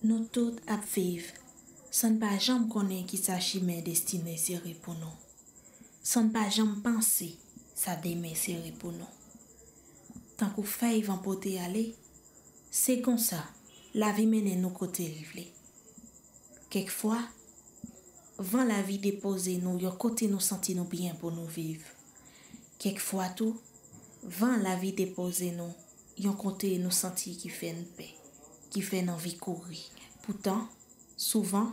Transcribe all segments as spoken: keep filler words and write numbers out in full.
Nou tout ap viv san n pa janm konnen ki sa chimen destine sere pou nou, san n pa janm panse sa demen sere pou nou. Tankou fèy van pote ale, se konsa lavi mennen nou kote l vle. Kèkfwa, van lavi depoze nou yon kote nou santi nou byen pou nou viv. Kèkfwa tou, van lavi depoze nou yon kote nou santi ki fè n pè, ki fè n anvi kouri. Poutan, souvan,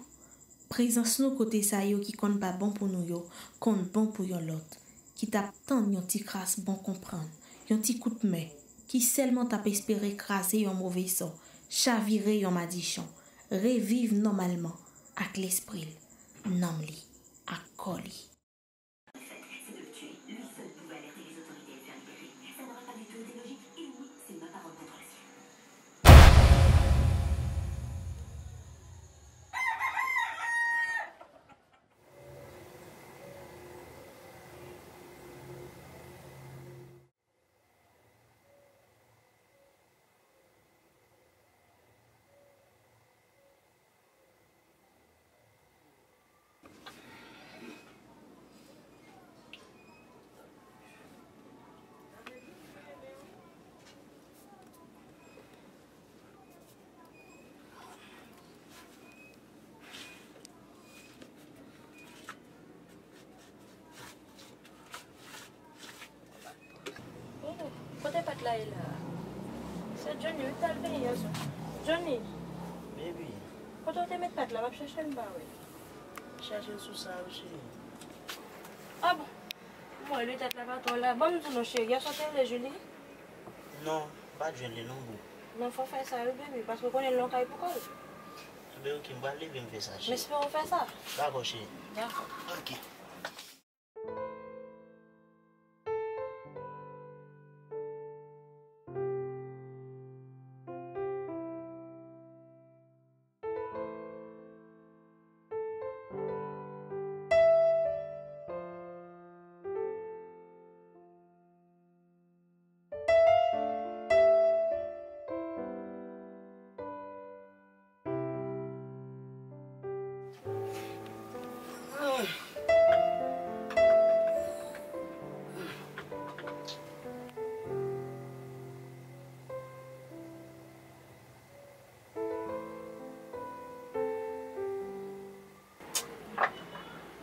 prezans nou kote sa yo ki konn pa bon pou nou yo konn bon pou yon lòt, ki t ap tann yon ti kras bon konprann, yon ti kout men, ki sèlman t ap espere kraze yon move sò, chavire yon madichon, reviv nòmalman ak lespri l, nanm li, ak kò li. Oh, kote pat la ye la a? Se Johnny wi k t al benyen yè swa. Johnny! Baby. Kote w te met pat la? M ap chèche l, m pa wè. Chèche l sou sa wi, cheri. Ah bon? M wè li tèt la pa twò la. Ban m di w non, cheri, yè swa w te rele Julie? Non, m pa t jwenn li non, boo. Non, fò w fè sa wi, baby, paske w konnen l nan kay pou kò l. Enben, oke, m pral leve m fè sa, cheri. M espere w fè sa. Dakò, cheri. Dakò. Oke.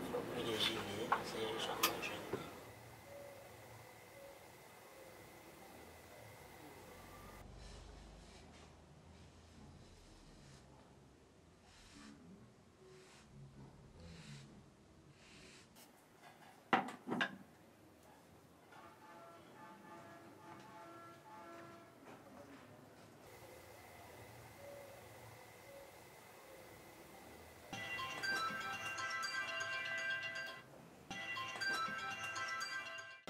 Fòk m rele Julie, se chak mwen jwenn li.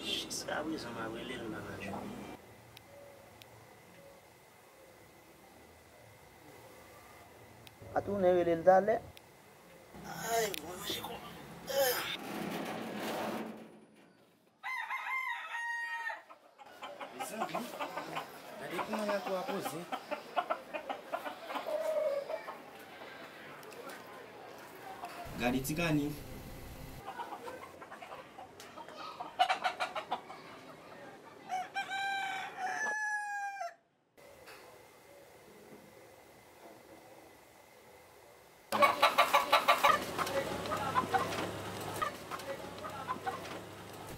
Jiskaprezan, m ap rele l nan lajounen. A tounen rele l talè. Ay, bon, manje kò. Mezanmi, gade kouman lakou a poze. Gade ti kanif.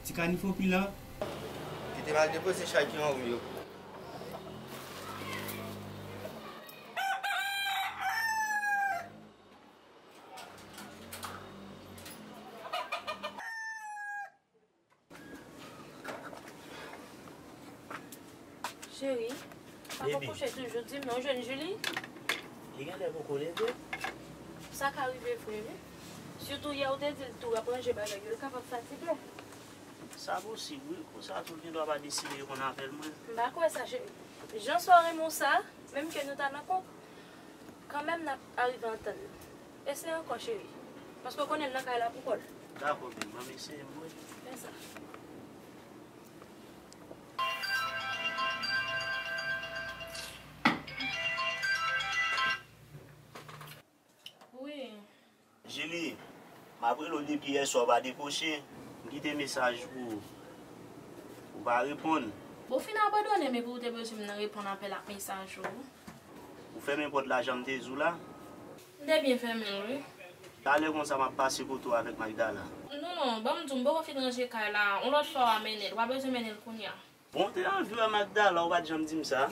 Ti kanif opilan. Kite m al depoze chay ki anwo m yo. Cheri, pa t kouche toujou, di m non, w jwenn Julie? Li genlè poko leve. Sa ka rive vre, wi. Sitou yè ou te di l tou w ap ranje bagay yo, l kapab fatige. Sa posib, wi. Konsa tou, l gendwa pa deside konn avè l, mwen. M pa kwè sa, cheri. Jan sa w renmen w sa, menm ke nou ta nan kont, kanmenm n ap arive antann nou. Eseye ankò, cheri. Paske w konnen l nan kay la pou kò l. Dakò, beb, m ap eseye, m wè. Fè sa. Alo? Li, m ap rele w depi yèswa, w pa dekwoche. M kite mesaj pou ou, ou pa reponn. Bon, w fin abandone m epi w te bezwen m nan reponn apèl ak mesaj ou. Ou fèmen pòt la jan m te di w la? M te byen fèmen l, wi. Talè konsa m ap pase kote w avèk Magdala. Non, non, ban m di w, m poko fin ranje kay la. Yon lòt fwa w a mennen l. W pa bezwen mennen l kounye a. Bon, w te anvi wè Magdala, ou pa t janm di m sa.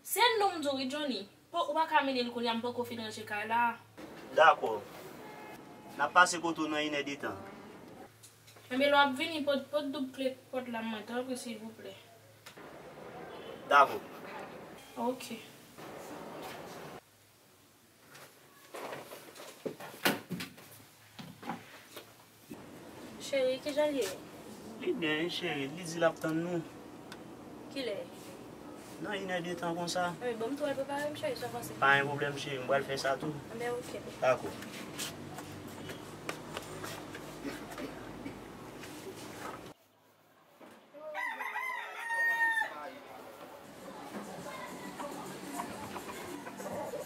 Se non m di w wi, Johnny. Po, ou pa ka mennen l kounye a, m poko fin ranje kay la. Dakò. N ap pase kote w nan inèdtan. Enben, lè w ap vini, pot, pot doub kle pòt la mwen, tanpri, silvouplè. Dakò. Ok. Cheri, kijan l ye? Li byen, wi, cheri. Li di l ap tann nou. Kilè? Nan inèdtan konsa. Wi, bon, m tou al prepare m, cheri, sa pase. Pa gen pwoblèm, cheri. M pral fè sa tou. Anben, ok. Dakò.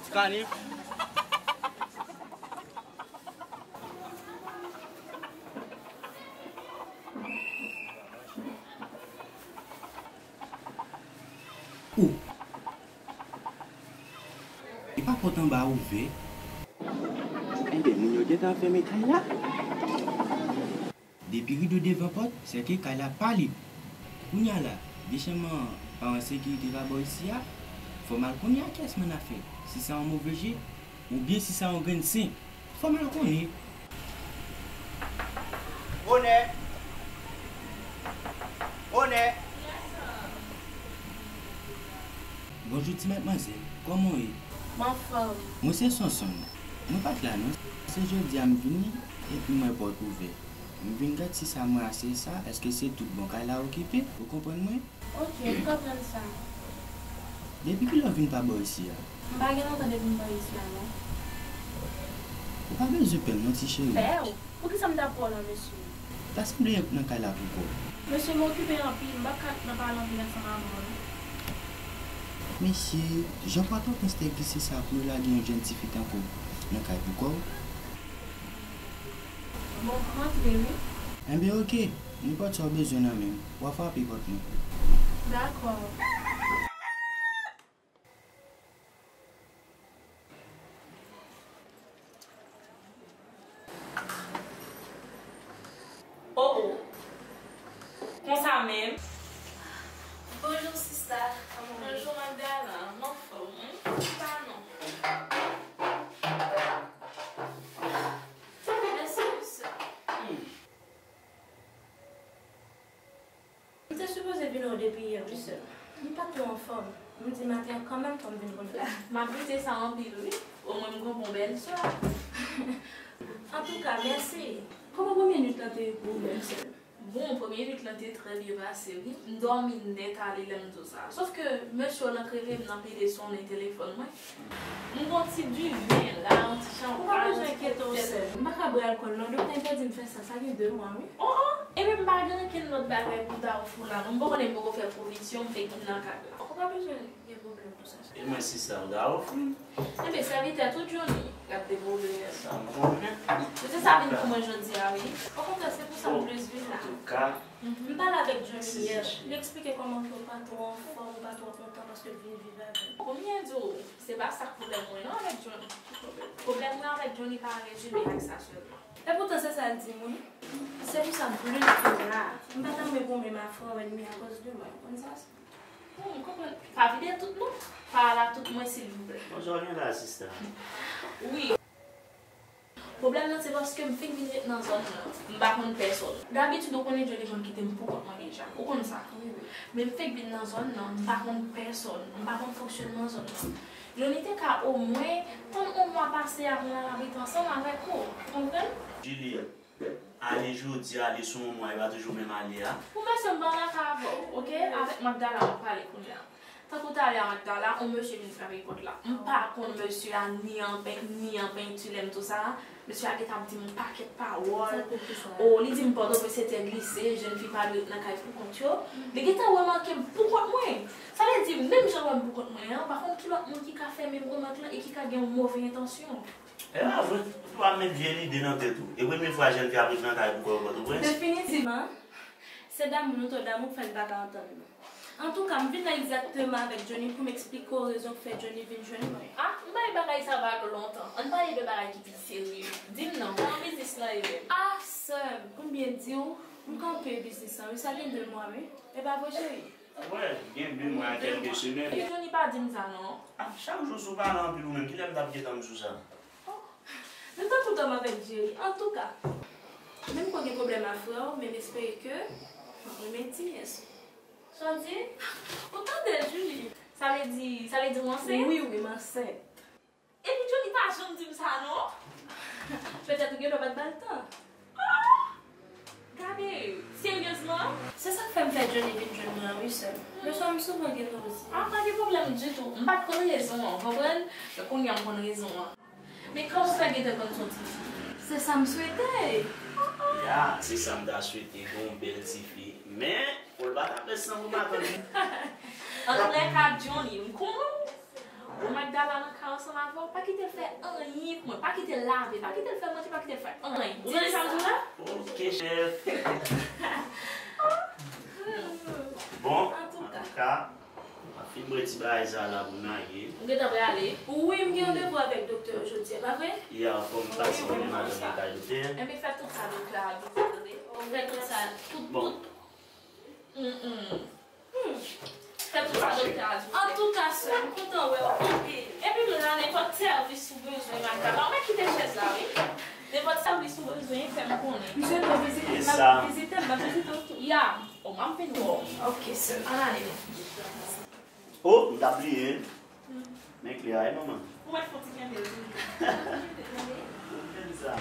Ti kanif. Ou. E pa pòt anba a ouvè? Enben, moun yo gentan fèmen kay la. Depi rido devan pòt, sèke kay la pa lib. Kounye a la, desann paran sekirite pa bò isi a, fò m al konnen a kiyès mwen afè, si sa yon move je, oubyen si sa yon grenn sen. Fò m al konnen. Bonè! Bonè! Bonjou ti madmwazèl, kòman w ye? M anfòm. Mwen se Sonson. Mwen pa t la non. Se jodi a m vini, epi m wè pòt ouvè. M vin gad si sa mwen a se sa, èske se tout bon kay la okipe? Ou konprann mwen? Ok, m konprann sa. Depi kilè w vin pa bò isi a? M pa gen lontan depi m pa isi a non. Ou pa bezwen pè m non ti cheri. Pè w? Poukisa m t ap pè w la, mesye? Ta sanble nan kay la pou kò w. Mesye, m okipe anpil, m p ap ka nan pale anpil ansanm avè w non. Mesye, jan Pòtoprens te glise sa pou yo lage yon jèn tifi tankou w nan kay pou kò w? Bon, m antre wi. Enben oke, nenpòt sa w bezwen nan men m, w a frape pòt mwen. Dakò. Oh, oh. Konsa menm. Bonjou sista. Bonjou Magdala. M anfòm wi. Ki pa non? Mèsi wi sè. M te sipoze vin wè w depi yè wi sè m. M pa t twò anfòm. M di maten an kanmenm fò m vin kounye a. M apresye sa anpil wi. Omwen m gon bon bèl sè. Antouka, mèsi. Kòman premye nwit lan te ye pou ou menm sè m? Bon, premye nwit lan te trè byen pase wi. M dòmi nèt ale lè m di w sa. Sòf ke mesye w nan k rele m nan pede sonnen telefòn mwen. M gon ti diven la, yon ti chanpay, yon ti koktèl. Ou pa bezwen enkyete w sè m. M pa ka bwè alkòl non, doktè entèdi m fè sa, sa gen de mwa wi. Oh, oh, ebyen m pa gen okenn lòt bagay pou m ta ofri w la non. M pa konnen, m poko fè pwovizyon, m fenk vin nan kad la. Ou pa bezwen gen pwoblèm pou sa sè m. E mwen sista, ou ta ofri m? Enben, sèvitè tout Johnny k ap devoure. Sa m konnen. Mesye sa vin pou mwen jodi a wi. Okontrè, se pou sa m plis vin la. Antouka, m pale avèk Johnny yè. Li eksplike kòman ke w pa twò anfòm, ou pa twò kontan paske l vin viv avè w. Premye di w, se pa sa k pwoblèm mwen non avèk Johnny. Pwoblèm mwen avèk Johnny pa rezime ak sa sèlman. Epoutan se sa l di m wi. Se pou sa m plis vin la. M pa t anvi pou menm afè w ènmi akoz de mwen, ou konn sa? Hmm, m konprann. Pa vide tout non. Pa al ak tout mwen silvouplè. Bon, sa w gen la sista? Wi. Pwoblèm nan se paske m fenk vin ret nan zòn nan. M pa konn pèsòn. Dabitid ou konnen Johnny konn kite m pou kont mwen deja. Ou konn sa. Wi, wi. Men m fenk vin nan zòn nan, m pa konn pèsòn. M pa konn fonksyònman zòn nan. Johnny te ka omwen tann yon mwa pase avan l al abite ansanm avèk ou. Ou konprann? Julie. Ale jodi a, ale sou yon mwa, e pa toujou menm ale a. Pou mesye m pa ann afè avè w, oke? Avèk Magdala m ap pale kounye a. Tankou talè a Magdala, yon mesye vin frape pòt la. M pa konn mesye a ni an pen, ni an penti lè m di w sa. Mesye a gentan ap di m yon pakèt pawòl. O, li di m Pòtoprens se tè glise, jèn fi pa dwe ret nan kay pou kont yo. Li gentan remake m pou kont mwen. Sa vle di, menm jan l wè m pou kont mwen an, pa konn ki lòt moun ki ka fè menm remak lan e ki ka gen yon move entansyon. E pa vre, ou pa met vye lide nan tèt ou. E premye fwa jèn fi ap ret nan kay pou kò Pòtoprens? Definitivman, se damou nou twò damou k fè n pa ka antann nou. Antouka, m vin la egzakteman avèk Johnny pou m eksplike w rezon k fè Johnny vin jwenn mwen. Ah, m bay bagay sa vag lontan. Ann pale de bagay ki pi serye. Di m non, kòman biznis lan ye menm? Ah, sè m, pou m byen di w, m kanpe biznis lan, wi, sa gen de mwa, wi. E pa vre, cheri? Wè, gen de mwa a kèlke semèn. Johnny pa di m sa non. Ah, chak jou sou pale anpil ou menm, kilè m t ap gentan m sou sa? Oh, nou t ap toutan m avèk Jerry. Antouka, menm ke w gen pwoblèm ak frè w, men m espere ke w ap renmen ti nyès ou. Sa w di? Ou tande, Julie? Sa vle di, sa vle di w ansent? Wi, wi, m ansent. Epi Johnny pa janm di m sa non. Petèt ou gen dwa pa t ba l tan. Ah! Gade, seryezman? Se sa k fè m fè Johnny vin jwenn mwen an wi, sè m. Leswa m souvan gen nan osi. Ah, pa gen pwoblèm ditou. M pa t konn rezon an, w konprann? Men kounye a m konn rezon an. Men kòman w fè gentan konn se yon tifi? Se sa m swete. Ya, se sa m ta swete, gen yon bèl tifi. Men, fò l pa ta fè san pou m atann. Antoulèka, Johnny, m konnen w. Bon, Magdala nan kay ansanm avè w, pa kite l fè anyen pou mwen. Pa kite l lave, pa kite l fè manje, pa kite l fè anyen. Ou tande sa m di w la? Ok, chèf. Bon, antouka, m ap fin bwè ti bagay sa la pou m lage. Ou gentan prale? Wi, m gen randevou avèk doktè yo jodi a, pa vre? Ya, fò m pase wè madanm nan kay doktè. Enben, fè tout sa doktè a di w, tande? Fè tout sa, tout, tout. Mm, mm. Hmm. Fè tout sa doktè a di w fè. Antouka, sè m, m kontan wè w anpil. Epi m la, nenpòt sèvis ou bezwen, Magdala, ou mèt kite chèz la, wi. Nenpòt sèvis ou bezwen, fè m konnen. M swete w vizite, m ap vizite, m ap vizite w tou. Ya, o, m ap vin wè w. Ok, sè m. Ann ale. O, m t ap bliye. Men kle a, wi, manman. Ou mèt fè yon ti kenbe l, wi. Ou menm sa.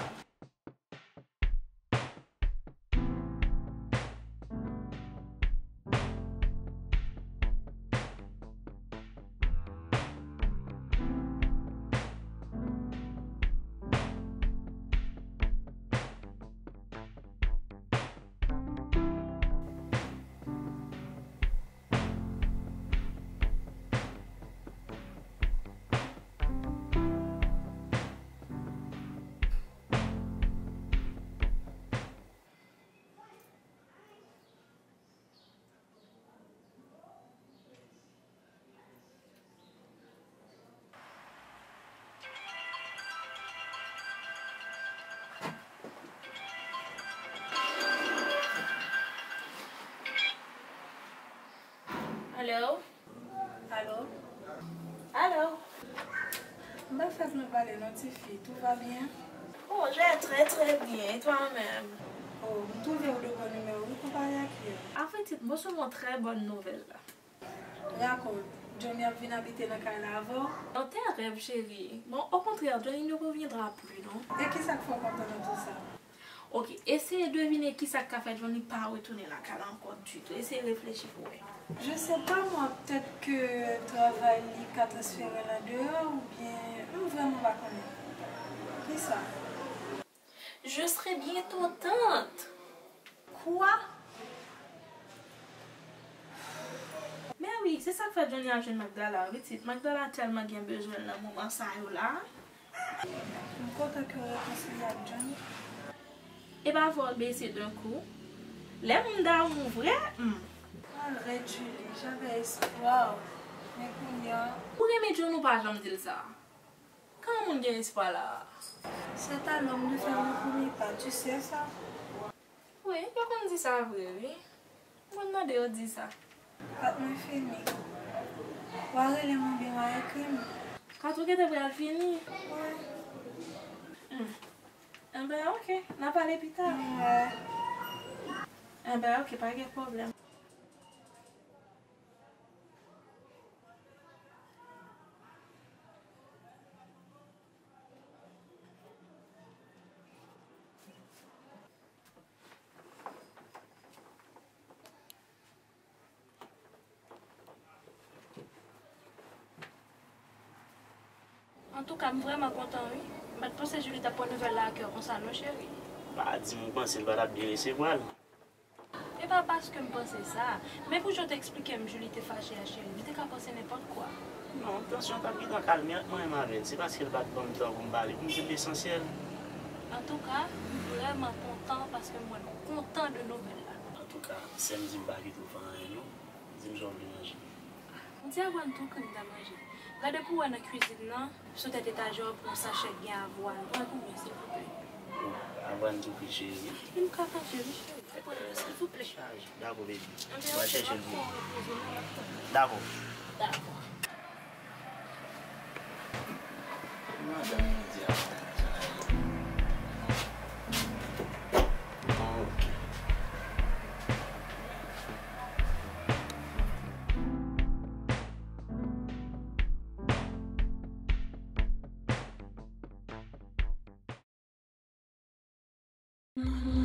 Alo? Alo? Alo? M pa fèk nou pale non, tifi, tout va bien? Oh, je très très bien, et toi-même? Oh, m twouve w de bòn imè wi pou pale ak li. Avèdire, m resevwa yon trè bòn nouvèl la. Rakont, Johnny ap vin abite nan kay la avè w? Dans tes rêves, chérie. Bon, au contraire, Johnny ne reviendra plus, non? E kisa k fè w kontan nan tout sa? Ok, eseye devine kisa k ka fè Johnny pa retounen lakay la ankò ditou. Eseye reflechi pou wè. Je sais pas moi, peut-être que travay li ka transfere l andeyò oubyen, m vrèman pa konnen. Kisa? Je serai bientôt tante. Quoi? Men wi, se sa k fè Johnny ap jwenn Magdala, pitit. Magdala tèlman gen bezwen l nan moman sa yo la. M kontan ke w rekonsilye ak Johnny. E pa vre w bese d'un coup. Lè moun damou vre, hmm. Arrête, Julie, j'avais espoir. Men kounye a. Ou renmen Johnny, ou pa janm di l sa. Kòman moun gen espwa la? C'est à l'homme de faire le premier pas, tu sais ça. Wi, yo konn di sa vre, wi. M konn tande yo di sa. Kat mwen fini. W a rele m oubyen w a ekri m. Kat ou gentan pral fini? Wi. Hmm. Enben, ok. N a pale pita. Wi. Enben, ok, pa gen pwoblèm. Antouka, m vrèman kontan, wi. M pa t panse Julie t ap pran nouvèl la ak kè konsa, non, cheri. Pa di m ou panse l pa t ap byen resevwa l. E pa paske m panse sa, men pou jan w te eksplike m Julie te fache a, cheri, m te ka panse nenpòt kwa. Non, tansyon t ap gentan kalme ant mwen menm avè l. Se paske l pa t ban m tan pou m pale, pou m di l lesansyèl. Antouka, m vrèman kontan paske m wè l kontan de nouvèl la. Antouka, sè m di m pa kite w fè anyen non. Di m sa w vle manje. M di avwàn tou kri m ta manje. Gade pou w wè nan kwizin nan, sou tèt etajè w pran yon sachè k gen avwàn. Pran konbyen, silvouplè? Oh, avwàn tou kri cheri. M ka manje, wi, cheri. Pran, silvouplè. Dakò, baby. Anben, M a ok, chèche l m pou ap ou. pran yon poze, m ap pran. Dakò. Dakò. Madanm mwen di a madanm jan l ye. Ok.